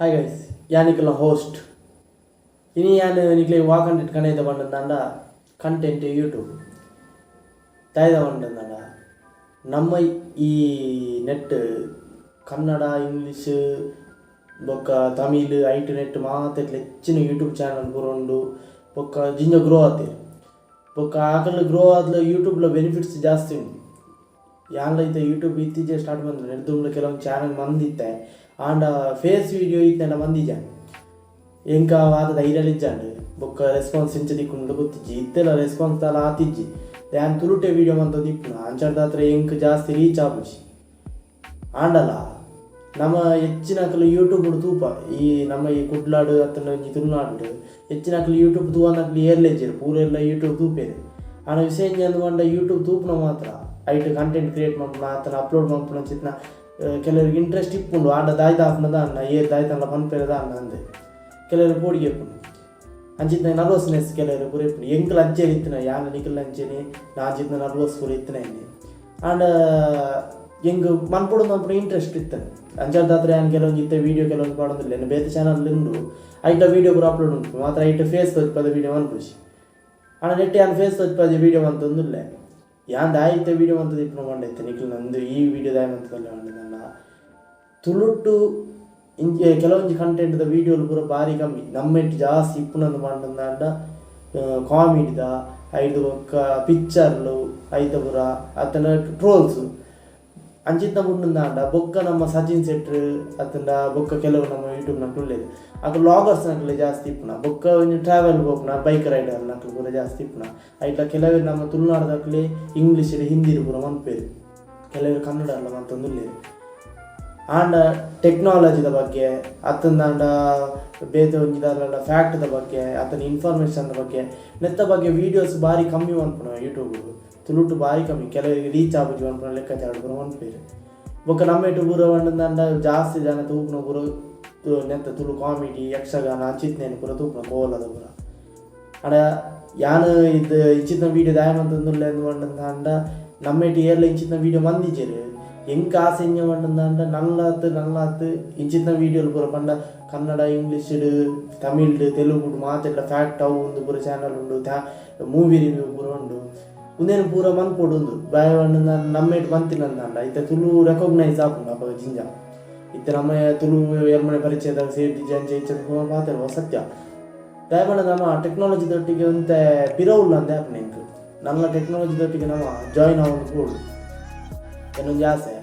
Hi guys, ಯಾನ್ ನಿಕಲ್ನ host. ಇನಿ ಯಾನ್ ನಿಕ್ಲೆಗ್ ವಾ ಕಂಟೆಂಟ್ ಕನೈದ ಪಂಡಂದಾಂಡ ಕಂಟೆಂಟ್ ಯೂಟ್ಯೂಬ್ ದಾಯೆದ ಪಂಡಂದಾಂಡ ನಮ್ಮ ಈ ನೆಟ್ ಕನ್ನಡ, ಇಂಗ್ಲೀಷ್ ಬೊಕ್ಕ ತಮಿಳ್ ಐಟ್ ನೆಟ್ ಮಾತೆಟ್ಲ ಹೆಚ್ಚಿನ ಯೂಟ್ಯೂಬ್ ಚಾನಲ್ ಪೂರ ಉಂಡು. ಬೊಕ್ಕ ಜಿಂಜ ಗ್ರೋ ಆತೆರ್. ಬೊಕ್ಕ ಆಕಲ್ನ ಗ್ರೋ ಆದ್ಲ ಯೂಟ್ಯೂಬ್ಲ ಬೆನಿಫಿಟ್ಸ್ ಜಾಸ್ತಿ ಉಂಡು. ಯಾನ್ಲ ಇತ್ತೆ ಯೂಟ್ಯೂಬ್ ಇತ್ತೀಚೆ ಸ್ಟಾರ್ಟ್ ಮಂತ್ನೆ. ನೆರ್ದ್ ದುಂಬು ಕೆಲವೊಂದು ಚಾನಲ್ ಮಂದಿತ್ತೆ. ಆಂಡ ಫೇಸ್ ವೀಡಿಯೋ ಇತ್ತ್ಂಡ ಮಂದಿಜಾಂಡ್. ಎಂಕ್ ಆತ ಧೈರ್ಯಲ ಇಜ್ಜಾಂಡ್. ಬೊಕ್ಕ ರೆಸ್ಪಾನ್ಸ್ ಎಂಚ ತಿಕ್ಕುಂಡು ಗೊತ್ತಿಜ್ಜಿ. ಇತ್ತೆಲ ರೆಸ್ಪಾನ್ಸ್ ದಾಲ ಆತಿಜ್ಜಿ. ಯಾನ್ ತುಳುಟೆ ವೀಡಿಯೋ ಮಂತೊಂದು ಇಪ್ಪುನ. ಅಂಚಾಡ್ದಾತ್ರ ಎಂಕ್ ಜಾಸ್ತಿ ರೀಚ್ ಆಪುಜಿ. ಆಂಡಲ ನಮ ಹೆಚ್ಚಿನಕುಲು ಯೂಟ್ಯೂಬ್ ತೂಪ. ಈ ನಮ್ಮ ಈ ಕುಡ್ಲಾಡ್ ಅತ್ತ್ಂಡ ಒಂಜಿ ತುಳುನಾಡ್ ಹೆಚ್ಚಿನಕುಲು ಯೂಟ್ಯೂಬ್ ತೂವನಕುಲು ಏರ್ಲ ಇಜ್ಜೆರ್. ಪೂರೆರ್ಲ ಯೂಟ್ಯೂಬ್ ತೂಪೆರ್. ಆಂಡ ವಿಷಯ ಎಂಚ ಅಂದ್ ಪಂಡ ಯೂಟ್ಯೂಬ್ ತೂಪುನ ಮಾತ್ರ ಐಟ್ ಕಂಟೆಂಟ್ ಕ್ರಿಯೇಟ್ ಮನ್ಪುನ ಅತ್ತ್ಂಡ ಅಪ್ಲೋಡ್ ಮನ್ಪುನ ಅಂಚಿತ್ತಿನ ಕೆಲವೆರ್ಗ್ ಇಂಟ್ರೆಸ್ಟ್ ಇಪ್ಪುಂಡು. ಆಂಡ ದಾಯ್ತ ಆಪುಂಡ ದಾನ್ನ ಏರ್ ದಾಯ್ತಂಡ ಪನ್ಪೆರ್ ದಾನ್ನ ಅಂದ್ ಕೆಲವೆರ್ ಪೋಡಿಗೆ ಇಪ್ಪುಂಡು. ಅಂಚಿತ್ತಿನ ನರ್ವಸ್ನೆಸ್ ಕೆಲವೆರ್ ಪೂರ ಇಪ್ಪುಂಡು. ಎಂಕ್ಲ ಅಂಚೆನೆ ಇತ್ತಿನ ಯಾನ್ ನಿಕಲ್ನ ಅಂಚೆನೆ ನಾ ಅಂಚಿತ್ತಿನ ನರ್ವಸ್ ಪೂರ ಇತ್ತಿನ ಇನಿ. ಆಂಡ ಎಂಕ್ ಮನ್ಪೊಡು ಮನ್ಪುನ ಇಂಟ್ರೆಸ್ಟ್ ಇತ್ತ್ಂಡ್. ಅಂಚಾದಾತ್ರ ಯಾನ್ ಕೆಲವೊಂಜಿ ಇತ್ತೆ ವೀಡಿಯೋ ಕೆಲವೊಂಜಿ ಪಾಡೊಂದುಲ್ಲೆ. ಎನ್ನ ಬೇತೆ ಚಾನಲ್ ಉಂಡು. ಐತ ವೀಡಿಯೋ ಪೂರ ಅಪ್ಲೋಡ್ ಉಂಡು. ಮಾತ್ರ ಐಟ್ ಫೇಸ್ ತೋಜ್ಪಾದ್ ವೀಡಿಯೋ ಮನ್ಪುಜಿ. ಆಂಡ ನೆಟ್ಟ್ ಯಾನ್ ಫೇಸ್ ತೋಜ್ಪಾದ್ ವೀಡಿಯೋ ಮಂತೊಂದುಲ್ಲೆ. ಯಾನ್ ದಾಯೆ ಇತ್ತೆ ವೀಡಿಯೋ ಮಂತುದು ಇಪ್ಪುನ ಪಂಡ ಇತ್ತೆ ನಿಕಲ್ನ ಉಂದು ಈ ವೀಡಿಯೋ ದಾಯೆ ಮಂತುದುಲ್ಲೆ ಪಂಡ ತುಳುಟ್ಟು ಇಂಚ ಕೆಲವೊಂಜಿ ಕಂಟೆಂಟ್ದ ವೀಡಿಯೋಲು ಪೂರ ಬಾರಿ ಕಮ್ಮಿ. ನಮ್ಮೆಟ್ ಜಾಸ್ತಿ ಇಪ್ಪುನಂದ್ ಪಂಡಂದಾಂಡ ಕಾಮಿಡಿದ ಐಡ್ದ್ ಬೊಕ್ಕ ಪಿಕ್ಚರ್ಲು ಐತ ಪೂರ ಅತ್ತ್ಂಡ ಟ್ರೋಲ್ಸ್ ಅಂಚಿತ್ತಿನ ಬುಡ್ಂದಾಂಡ ಬೊಕ್ಕ ನಮ್ಮ ಸಚಿನ್ ಶೆಟ್ರ್ ಅತ್ತ್ಂಡ ಬೊಕ್ಕ ಕೆಲವು ನಮ್ಮ ಯೂಟ್ಯೂಬ್ ನಕುಲು ಉಲ್ಲೆರ್. ಅಕುಲು ವ್ಲಾಗರ್ಸ್ ನಕುಲು ಜಾಸ್ತಿ ಇಪ್ಪುನ. ಬೊಕ್ಕ ಒಂಜಿ ಟ್ರಾವೆಲ್ ಪೋಪುನ ಬೈಕ್ ರೈಡರ್ ನಕುಲು ಪೂರ ಜಾಸ್ತಿ ಇಪ್ಪುನ. ಐಟ್ಲ ಕೆಲವೆರ್ ನಮ್ಮ ತುಳುನಾಡ್ದಕುಲೇ ಇಂಗ್ಲೀಷ್ ಹಿಂದಿಡ್ ಪೂರ ಮನ್ಪುವೆರ್. ಕೆಲವೆರ್ ಕನ್ನಡಡ್ಲ ಮಂತೊಂದುಲ್ಲೆರ್. ಆಂಡ ಟೆಕ್ನಾಲಜಿದ ಬಗ್ಗೆ ಅತ್ತಂದಾಂಡ ಬೇತೆ ಒಂಜಿ ದಾದಾಂಡ ಫ್ಯಾಕ್ಟ್ದ ಬಗ್ಗೆ ಅತ್ತಂಡ ಇನ್ಫಾರ್ಮೇಷನ್ದ ಬಗ್ಗೆ ನೆತ್ತ ಬಗ್ಗೆ ವೀಡಿಯೋಸ್ ಬಾರಿ ಕಮ್ಮಿ ಮನ್ಪುನ ಯೂಟ್ಯೂಬ್ ತುಳುಟು ಬಾರಿ ಕಮ್ಮಿ. ಕೆಲವೆರ್ ರೀಚ್ ಆಪುಜಿ ಪನ್ಪುನ ಲೆಕ್ಕಾಚಾರ ಪೂರ ಮನ್ಪುವೆರ್. ಬೊಕ್ಕ ನಮ್ಮೆಟ್ ಪೂರ ಪಂಡಂದಾಂಡ ಜಾಸ್ತಿ ಜನ ತೂಪುನ ಪೂರ ನೆತ್ತ ತುಳು ಕಾಮಿಡಿ, ಯಕ್ಷಗಾನ ಅಂಚಿತ್ತಿನೆನ್ ಪೂರ ತೂಪುನ ಕೋಲದ ಪೂರ. ಆಂಡ ಯಾನ್ ಇದ್ ಇಂಚಿತ್ತಿನ ವೀಡಿಯೋ ದಾಯೆ ಮಂತೊಂದುಲ್ಲೆ ಅಂದ್ ಪಂಡಂದಾಂಡ ನಮ್ಮೆಟ್ ಏರ್ಲ ಇಂಚಿತ್ತಿನ ವೀಡಿಯೋ ಮಂದಿಜೆರ್. ಎಂಕ್ ಆಸೆ ಎಂಚ ಪಂಡಂದಾಂಡ ನಲ್ಲಾತ್ ನಲ್ಲಾತ್ ಇಂಚಿತ್ತಿನ ವೀಡಿಯೋಲು ಪೂರ ಪಂಡ ಕನ್ನಡ, ಇಂಗ್ಲೀಷ್ಡ್, ತಮಿಳ್ಡ್, ತೆಲುಗುಡು ಮಾತೆಟ್ಲ ಫ್ಯಾಕ್ಟ್ ಅವು ಉಂದು ಪೂರ ಚಾನಲ್ ಉಂಡು. ಮೂವಿ ರಿವ್ಯೂ ಪೂರ ಉಂಡು. ಉಂದೆನ್ ಪೂರ ಮನ್ಪೊಡು ಉಂದು ದಾಯೆ ಪಂಡಂದಾಂಡ ನಮ್ಮೆಟ್ ಮಂತಿನಂದಾಂಡ ಇತ್ತೆ ತುಳು ರೆಕಾಗ್ನೈಸ್ ಆಪುಂಡು ಅಪಗ ಜಿಂಜ. ಇತ್ತೆ ನಮ್ಮ ತುಳು ಎರ್ಮನೆ ಪರಿಚಯದ ಸೇರ್ದಿಜ್ಜಿ ಅಂಚ ಇಂಚ ಪೂರ ಪಾತೆರ್ವ ಸತ್ಯ. ದಾಯೆ ಪಂಡ ನಮ ಟೆಕ್ನಾಲಜಿ ದೊಟ್ಟಿಗೆ ಒಂತೆ ಪಿರ ಉಲ್ಲ ಅಂದೆ ಆಪುಂಡು ಎಂಕ್. ನಲ್ಲ ಟೆಕ್ನಾಲಜಿ ದೊಟ್ಟಿಗೆ ನಮ ಜಾಯಿನ್ ಆವೊಂದು ಪೋಡು ಎನ್ನೊಂಜಿ ಆಸೆ.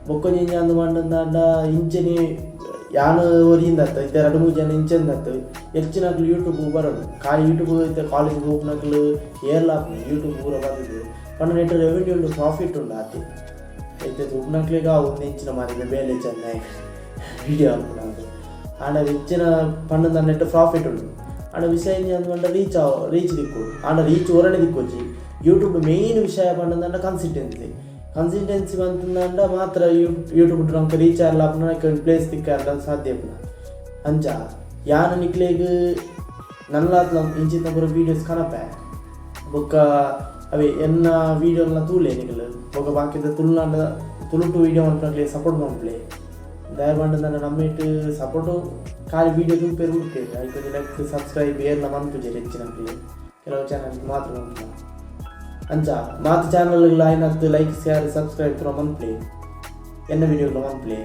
ಬೊಕ್ಕೊಂಜಿ ಎಂಚ ಅಂದ್ ಪಂಡಂದಾಂಡ ಇಂಚೆನೆ ಯಾನ್ ಒರಿಯಿಂದತ್ತ ಇತ್ತೆ ರಡ್ಡ್ ಮೂಜಿ ಜನ ಇಂಚೆಂದತ್ ಹೆಚ್ಚಿನಕುಲು ಯೂಟ್ಯೂಬ್ ಬರೊಡು. ಖಾಲಿ ಯೂಟ್ಯೂಬ್ ಇತ್ತೆ ಕಾಲೇಜ್ ಪೋಪುನಕುಲು ಏರ್ಲ ಆಪುನಿ ಯೂಟ್ಯೂಬ್ ಪೂರ ಬತ್ತುದು. ಪಂಡ ನೆಟ್ಟ್ ರೆವೆನ್ಯೂ ಉಂಡು, ಪ್ರಾಫಿಟ್ ಉಂಡು ಆತೆ. ಇತ್ತೆ ತೂಪುನಕ್ಲೆಗ್ ಆವು ಉಂದು ಎಂಚಿನ ಮಾರ್ರೆ ಬೇಲೆ ಇಜ್ಜಂದೆ ವೀಡಿಯೋ ಮನ್ಪುನ ಅಂದ್. ಆಂಡ ಹೆಚ್ಚಿನ ಪಂಡಂದ ನೆಟ್ಟ್ ಪ್ರಾಫಿಟ್ ಉಂಡು. ಆಂಡ ವಿಷಯ ಎಂಚ ಅಂದ್ ಪಂಡ ರೀಚ್ ಆವು, ರೀಚ್ ತಿಕ್ಕೊಡು. ಆಂಡ ರೀಚ್ ಒರನೆ ತಿಕ್ಕೊಜಿ. ಯೂಟ್ಯೂಬ್ ಮೇನ್ ವಿಷಯ ಪಂಡಂದಾಂಡ ಕನ್ಸಿಸ್ಟೆನ್ಸಿ. ಕನ್ಸಿಸ್ಟೆನ್ಸಿ ಮಂತುಂದಾಂಡ ಮಾತ್ರ ಯೂಟ್ಯೂಬ್ ನಮಕ್ ರೀಚ್ ಆಯೆರ್ಲ ಆಪುನ, ಪ್ಲೇಸ್ ತಿಕ್ಕೆರ್ಲ ಸಾಧ್ಯ ಇಪ್ಪುನ. ಅಂಚ ಯಾನ್ ನಿಕ್ಲೆಗ್ ನಲ್ಲಾತ್ಲ ಇಂಚಿತ್ತಿನ ಪೂರ ವೀಡಿಯೋಸ್ ಕನಪೆ. ಬೊಕ್ಕ ಅವೇ ಎನ್ನ ವೀಡಿಯೋಲ್ನ ತೂಲೆ ನಿಕುಲು. ಬೊಕ್ಕ ಬಾಕಿದ ತುಳುನಾಡ ತುಳುಟು ವೀಡಿಯೋ ಮನ್ಪುನಕ್ಲೆಗ್ ಸಪೋರ್ಟ್ ಮನ್ಪುಲೆ. ದಾಯೆ ಪಂಡಂದಾಂಡ ನಮ್ಮೆಟ್ ಸಪೋರ್ಟ್ ಖಾಲಿ ವೀಡಿಯೋ ತೂಪೆರ್ ಬುಡ್ಪೆರ್. ಐಕ್ ಒಂಜಿ ಲೈಕ್ ಸಬ್ಸ್ಕ್ರೈಬ್ ಏರ್ಲ ಮನ್ಪುಜೆರ್ ಹೆಚ್ಚಿನಕ್ಲು. ಕೆಲವು ಚಾನಲ್ ಮಾತ್ರ ಮನ್ಪುನ. ಅಂಚ ಮಾತ ಚಾನಲ್ ಆಯಿನತ್ ಲೈಕ್ ಶೇರ್ ಸಬ್ಸ್ಕ್ರೈಬ್ ಪೂರ ಮನ್ಪುಲೆ. ಎನ್ನ ವೀಡಿಯೋಗ್ಲ ಮನ್ಪುಲೆ.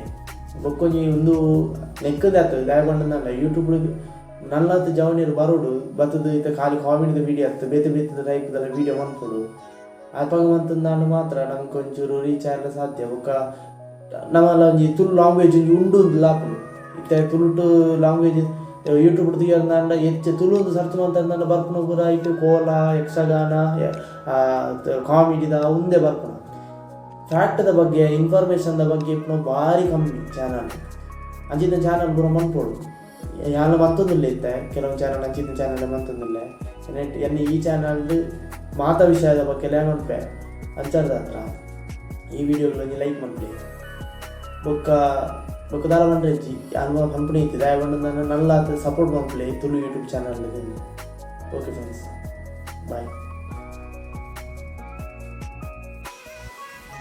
ಬೊಕ್ಕೊಂಜಿ ಉಂದು ನೆಕ್ಕದ ಆತು. ದಾಯೆ ಪಂಡಂದಾಂಡ ಯೂಟ್ಯೂಬ್ ನಲ್ಲಾತ್ ಜವನೆರ್ ಬರೊಡು. ಬತ್ತುದು ಇತ್ತೆ ಖಾಲಿ ಕಾಮಿಡಿದ ವೀಡಿಯೋ ಅತ್ತ್, ಬೇತೆ ಬೇತೆ ಟೈಪ್ ದ ವೀಡಿಯೋ ಮನ್ಪೊಡು. ಅಪಗ ಮಂತುಂದಾಂಡ ಮಾತ್ರ ನಮ್ಕ್ ಒಂಚೂರು ರೀಚ್ ಆಯೆರೆ ಸಾಧ್ಯ. ಬೊಕ್ಕ ನಮಲ ಒಂಜಿ ತುಳು ಲ್ಯಾಂಗ್ವೇಜ್ ಒಂಜಿ ಉಂಡು ಅಂದ್ಲ ಆಪುಂಡು. ಇತ್ತೆ ತುಳುಟು ಲ್ಯಾಂಗ್ವೇಜ್ ಯೂಟ್ಯೂಬ್ ತೂಯೆರ್ಂದಾಂಡ ಹೆಚ್ಚ ತುಳು ಸರ್ಚ್ ಮಂತಂದಾಂಡ ಬರ್ಪುನ ಪೂರ ಐಟ್ ಕೋಲ, ಯಕ್ಷಗಾನ, ಕಾಮಿಡಿದ ಉಂದೆ ಬರ್ಪುನ. ಫ್ಯಾಕ್ಟ್ದ ಬಗ್ಗೆ ಇನ್ಫಾರ್ಮೇಷನ್ದ ಬಗ್ಗೆ ಇಪ್ಪುನ ಬಾರಿ ಕಮ್ಮಿ ಚಾನಲ್. ಅಂಚಿತ್ತಿನ ಚಾನಲ್ ಪೂರ ಮನ್ಪೊಡು. ಯಾನ್ಲ ಮಂತೊಂದುಲ್ಲೆ ಇತ್ತೆ ಕೆಲವು ಚಾನಲ್ ಅಂಚಿತ್ತಿನ ಚಾನಲ್ ಮಂತೊಂದುಲ್ಲೆ. ಎನ್ನ ಈ ಚಾನಲ್ ಮಾತ ವಿಷಯದ ಬಗ್ಗೆ ಮನ್ಪೆ. ಅಂಚಾಡ್ದಾತ್ರ ಈ ವಿಡಿಯೋಗ್ಲ ಒಂಜಿ ಲೈಕ್ ಮನ್ಪುಲೆ. ಬೊಕ್ಕ ಬೊಕ್ಕ ದಾಲ ಪಂಡ್ರೆ ಇಜ್ಜಿ, ಯಾನ್ ಪನ್ಪುನ ಇತ್ತೆ. ದಾಯೆ ಪಂಡ ನಲ್ಲಾತ್ ಸಪೋರ್ಟ್ ಮನ್ಪುಲೆ Tulu YouTube channel. Okay friends, bye.